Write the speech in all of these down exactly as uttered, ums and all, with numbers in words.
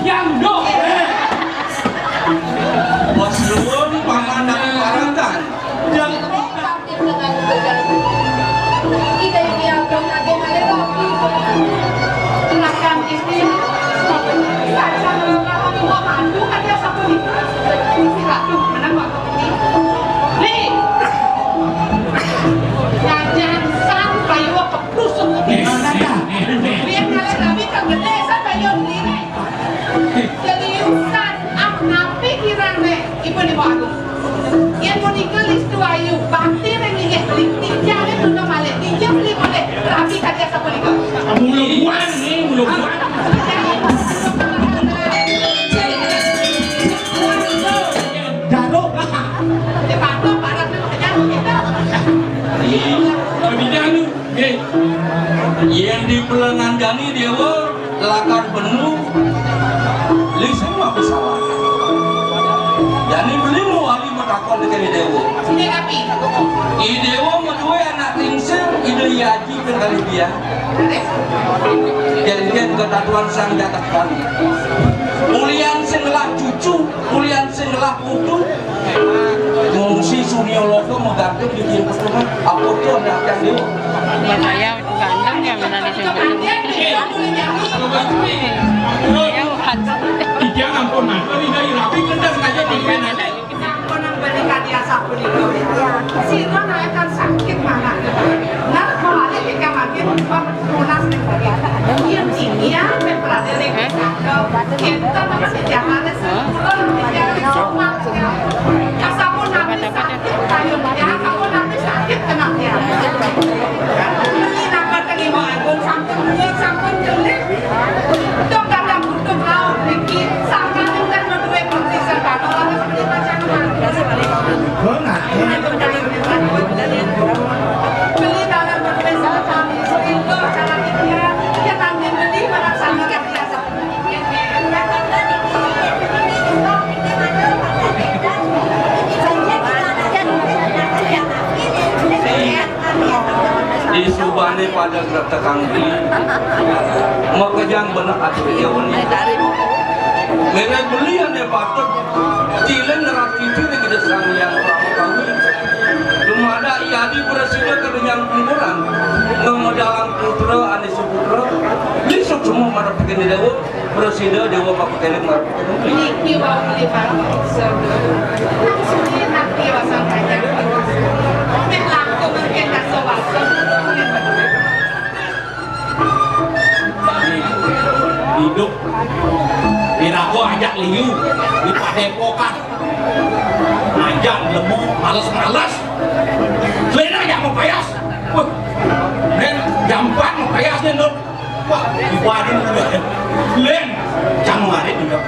Yang do. Bos luwung pamandangan paratan. Yang Seriusan, ah, napi kirang deh, Ibu Ibu Agung. Yang mau nikah listu ayu, bati deh nginget beli, tiga deh tunda malik, tiga beli boleh, rapi kata siapa nikah. Bulu buan nih, bulu buan. Garuk. Dia patok, panas, dia pakai jarum, gitu. Iya, lebih jauh. Nggih. Yén di pelengan jani déwa lakar penuh, lisih mah salah. Jani beli mawali matakon tekén I Déwa. I Déwa madué anak lingsir, Ida I Aji ping kalih biang. Kénkén katatuan Sang Jagat Bali. Ulian sing ngelah cucu, ulian sing ngelah putu. Ngungsi sunia loka magantung di tiang petungan. Apa tuh ada yang dia? Saya ganteng ya, mana di sini? Iya, Pak. Ijang ampun, nah, ini dari rapi kertas aja, Pak. Ampun, yang berikan dia sapu di bawah. Sira naekan sakit mana? Nah, kalau ada tiga makin, Pak, tunas nih, Pak. Iya, iya, Pak, ada lagi. Kita masih jangan Di subané pada gretekan beli, makejang bener atur jawané. Méré beli ané patut, ciling ngerat kicir di Gedé Sang Hyang Prabakawi. Dumadak I Adi prasida kedenyang pungkuran, ngemedalang putra ané suputra, lisuk semua marep tekén déwa. Prasida Déwa Pakutéling marep. Niki wau lima. Nang sudi nang tiwasan kanyang. Meh langkung mungkin kaso waso. Hidup. Iraga ajak liu di padépokan. Ajak lemu, males-males. Lena ajak mapayas. Wah, men jampan mapayas nih, Nur. Wah, ibadah lu, Lén. Cang ngarit nih, Dok.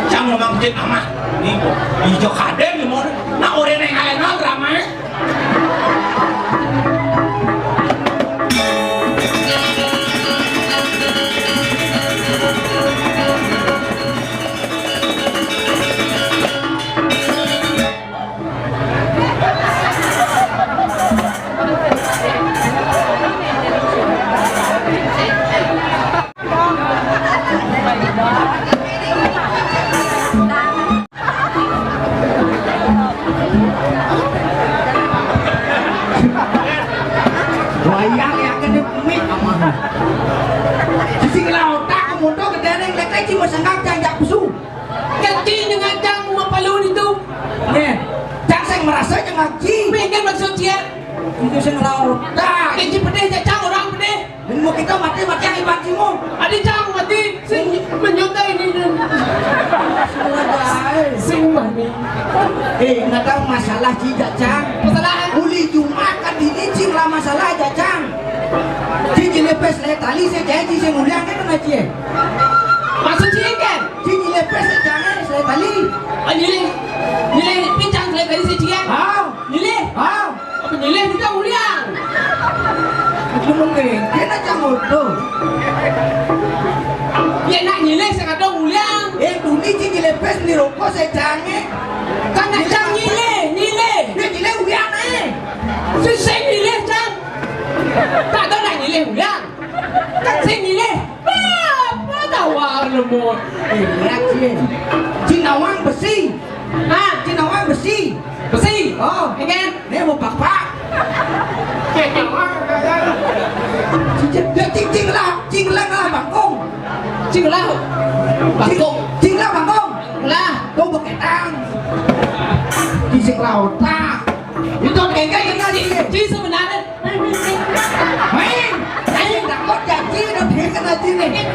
Cang ngomong cit amah. Nih, Dok. Ijo kadén nih, Mon. Nah, orang yang ngalahin drama, eh. Wayang ya kene pemik amah. Sisi kelaotak motor kedeneng lekai cuma sengkak janjak pesu. Kaki dengan cang mapalu itu. Nih, cang sing merasa cang ngaji. Pengen maksud dia. Itu sing laut. Dah. Kunci pedih cang orang pedih. Dan mau kita mati, mati akibat kamu. Ada cang mati. Sing menyutai ini. Sing mati. Eh, nggak tahu masalah ci, Jacang. Masalah? Uli Jumat kan dini cing lah masalah, Jacang. Ci, ci lepes le tali, saya janji saya mulia kan kena cie. Maksud ci kan? Ci nyilih pes jangan selai tali. Oh, nyilih. Nyilih pincang selai tali siji ya? Ah. Nyilih. Ah. Apa nyilih kita ulian? Itu mungkin. Dia nak campur tu. Ya nak nyilih sing ada ulian. Eh, duni ci nyilih pes beli rokok saya jangan. Kan nak cang nyilih, nyilih. Dia nyilih ulian eh. Sing nyilih cang. Tak ada nak nyilih ulian. Kan sing nyilih. Apa tahu? Lemot. Eh, berat sih. Cing nawang besi. Hah? Cing nawang besi. Besi? Oh. Engken? Dia mau pakpak. Cing nawang, ya, ya. Cing, cing, cing lah, cing lah, lah, bangkong. Cing lah. Bangkong. Cing, cing lah, bangkong. Lah. Tuh, beketang. Cing lah, otak. Itu kengkeng kena di. Ci sebenarnya. Main. Ayo, takut janji, udah bikin aja nih.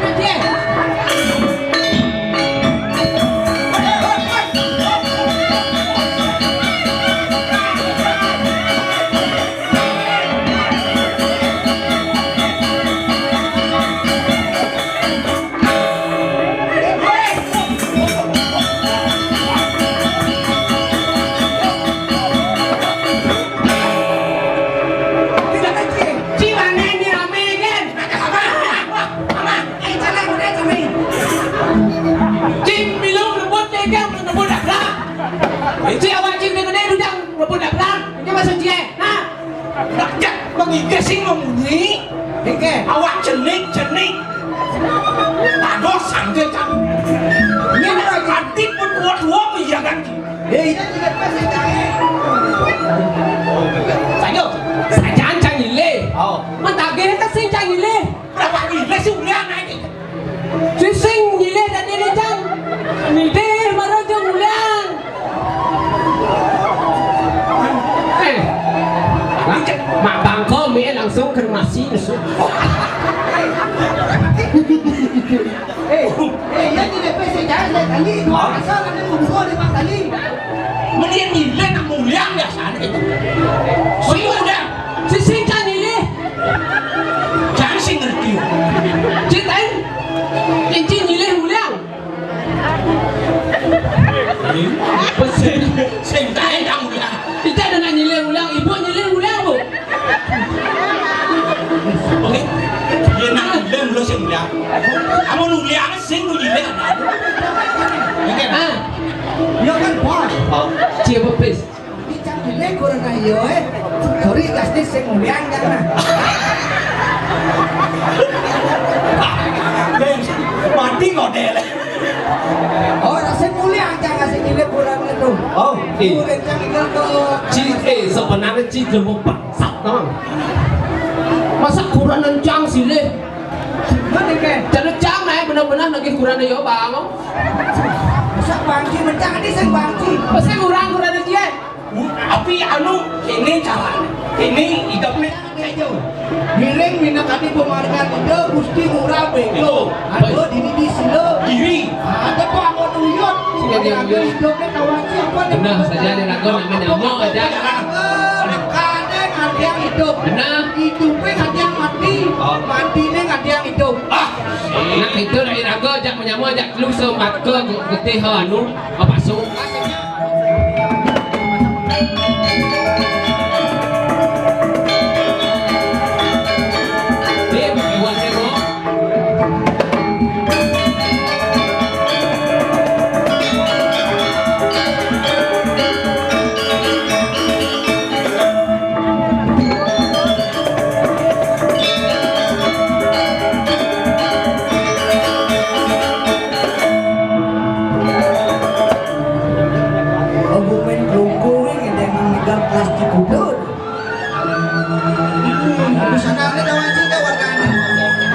Cing milu ngebut, cing ngebut dabrak. Cing awak cing gede dudang ngebut dabrak. Ini maksud cing, nah. Rakyat mengike sing memunyi. Ike. Awak cenik-cenik. Tados sangke kan. Ini lagi adit pun tua-tua menjaga. Eh, ini juga pas saya cari. Saja, saja cang nyilih. Oh. Mentagih ke sing cang nyilih. Berapa nyilih sih ulian naik? Sing nyilih dan ini cang. Nyilih baru jeng ulian. Eh, mak bangko mi langsung ke nasi nesu. Eh, eh, ya tidak bisa jangan saya kali. Dua asal ada kumpul lima kali. Mending nyilih nak mulia biasanya itu. Sing udah. Sing cang nyilih. Jangan sing ngerti. Ceritain. Inci nyilih ulang. Sing, sing tae kamu ya. Ita ada nak nyilih ulang, ibu nyilih ulang, Bu. Oke. Dia nak nyilih dulu sing ulang. Kamu ulang sing lu nyilih. Oke. Ah. Ya kan, Bos. Oh, cie pepis. Iki cang nyilih kurang ayo, eh. Sorry, kasih sing mulian kan, nah. Mati kok, Dek. Oh, sing mulian cang kasih nyilih kurang itu. Oh, iya. Kurang cang itu tuh. Ci, eh, sebenarnya ci jemu bangsat, teman. Masa kurang cang silih? Bener, kan? Jadi cang, eh, bener-bener lagi kurang yo, Bang. Masa bangki, mencang ini sing bangki. Masa kurang, kurang dia. Tapi anu, ini caranya. Ini hidupnya kayak jauh. Miring minangkani pamargan Ida, Gusti Ngurah Bego. Ado dini di sila. Diri. Ada tuh anggon uyut. Sila dia uyut. Hidupnya kawan siapa nih? Benar saja nih, raga namanya nyamuk aja. Kadang ada yang hidup. Benar. Hidupnya ada yang mati. Oh. Matinya ada yang hidup. Ah. Nah, itu dari raga ajak menyama, ajak lu semat ke getih anu, apa su? Aku main kelungkung ini dengan megang plastik udut. Busana ini lawan cinta warnanya.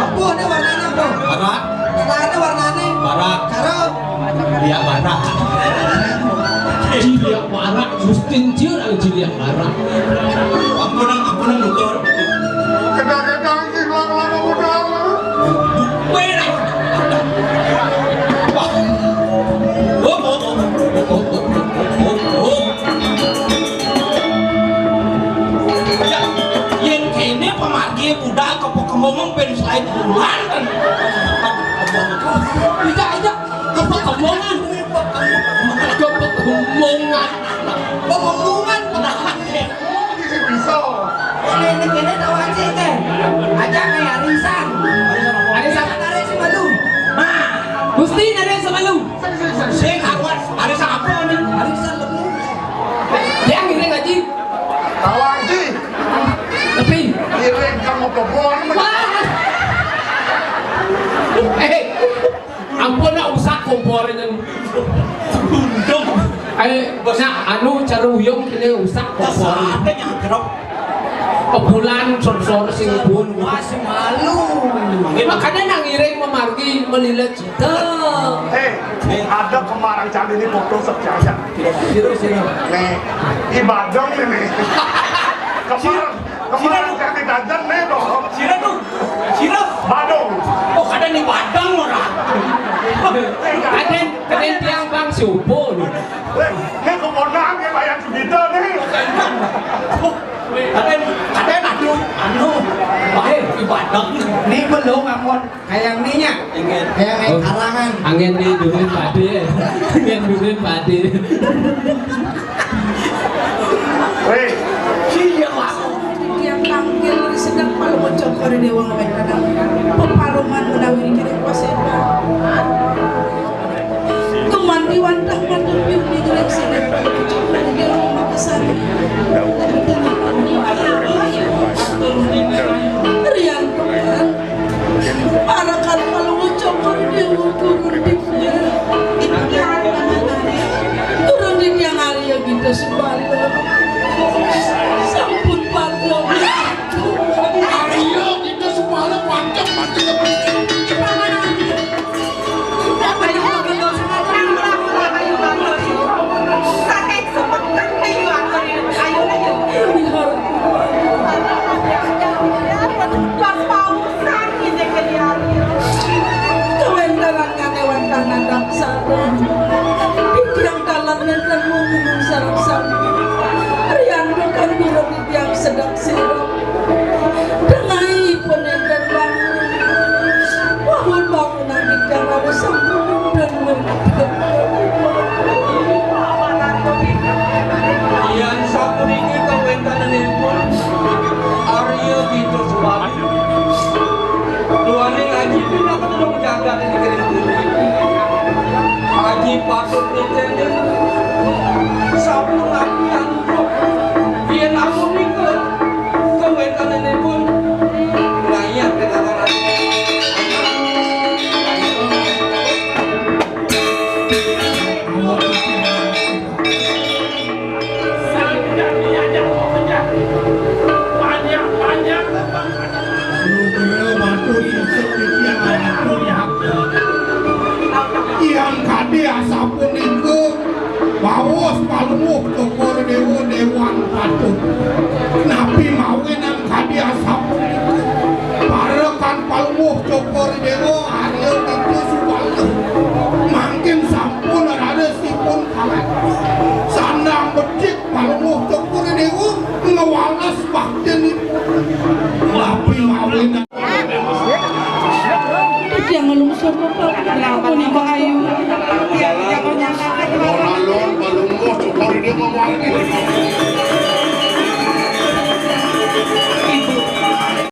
Apa ini warnanya apa? Barak. Setelah ini warnanya? Barak. Cara? Dia barak. Dia barak. Justin Ciur, Cilia barak. Ampun, ampun, dokter. Kadang-kadang sih lama-lama udah. Merah. Wah. Oh, oh, oh. Ya, yen kene pamargi budal kepekemong ben selain bulan kan. Ida, ida, kepekemongan. Kepekemongan. Pememungan. Bisa. Ini, ini, ini tahu aja, teh. Aja kayak arisan. Arisan. Arisan dari Semalu. Nah. Gusti dari Semalu. Sing karuan, arisan apa nih? Arisan lemu. Dia ngiring, Haji. Tahu, Haji. Tapi. Ngiring kamu kebon. Wah. Eh. Ampun, nak usak kompor ini. Undung. Eh, nak anu cara uyung kini usak kompor. Ada yang gerok. Kebulan sor-sor sing pun. Wah, si malu. Makanya nang iring memargi melilit cita. Eh, ada kemarang candi ini foto sepiaja. Terus ini. Nih, di Badung ini. Kemarang, kemarang candi dajan nih, dong. Sira tuh. Sira. Badung. Oh, kada nih Badung orang. Ada, ada tiang bang supo nih. Eh, ini keponaan ya, Pak Yan Sugito nih. Ada, ada anu, anu. Wah, di Badung. Nih belum, ampun. Kayak ininya. Ingat. Kayak naik karangan. Angin nih durin padi. Angin durin padi. Weh. Iya, Pak. Yang tangkil di sedang palu mencokor dewa ngawet kadang. Peparuman menawi kiring kuasa. Kemanti wantah matur piun di jelek sini. Di rumah kesana. Rian pekan. Parakan kalau cokor dewa turun di turun di tiang Arya kita sebalik. Sampun pantau. Arya kita sebalik, pantau, pantau. Kawéntenan kanéwantanan aksara. Titiang taler nénten mung sareng sami. Riantukan guru titiang sedek sira. Tengahipun nénten bangun. Wahun bangunan titiang lalu sampun nénten. Yan sapuniki kawéntenanipun Arya Gita Suwali. Duaning aji pinaka tulung jagat ing negeri Budi. Aji patut niteni sampun api antuk. Yen amunika kawéntenanipun ngayat kekatangan. Nugraha matur isuk titiang matur. Tiang kadi asapunika baos palungguh Cokor Dewa Dewan Patut. Napi mawinan kadi asapunika? Parekan palungguh Cokor Dewa Arya Gita Subala. Mangkin sampun rarisipun kawet. Sandang becik Palungguh Cokor Dewa ngwales baktinipun. Napi mawinan. Titiang nglungsur mapag-, punika ayu. Ora lor, Palungguh Cokor Dewa ngwales.